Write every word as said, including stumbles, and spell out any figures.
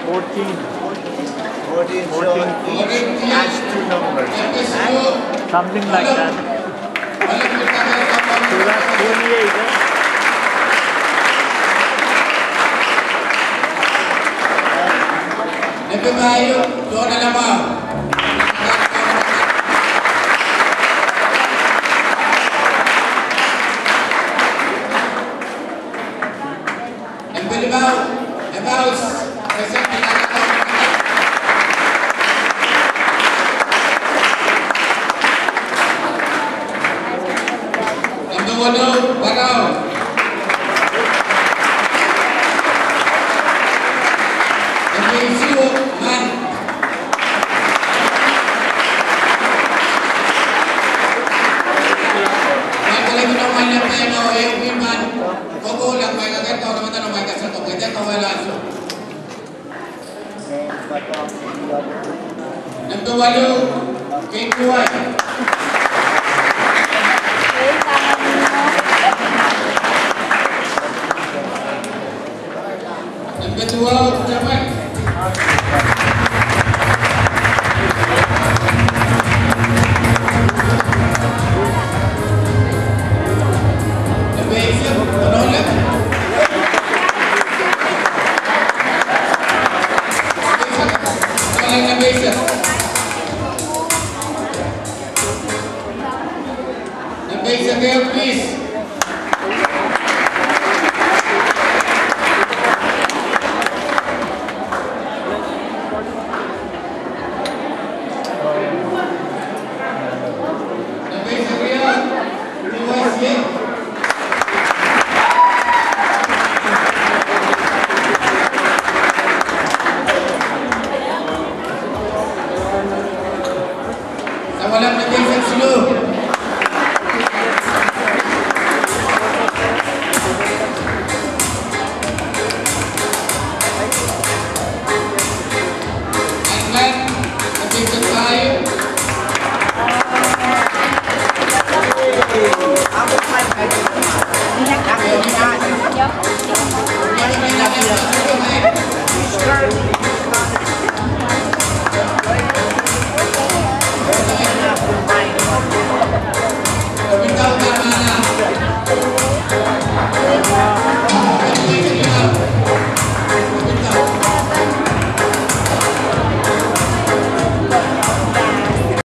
Fourteen. Fourteen. Fourteen each. Add two numbers. Something like that. So that's twenty-eight, eh? Nempe pahieu, Dona Lamau. Nempe limau, Emmaus. Nempe weneu, Parau. Nempe isuh, Man. Mwail kelehpw ino, mwail nempe ino, ehu, ehu, Man. Kohkohlahte mwail kakehr, kaunopada mwail kaselel, kohkohlahte kauwehla ansou. Nempe waluh, Keitu Wai. Nempe duwau, Tapan. Nempe eisek, Ronald. Nempe eisek. Nempe eisek, eh, please.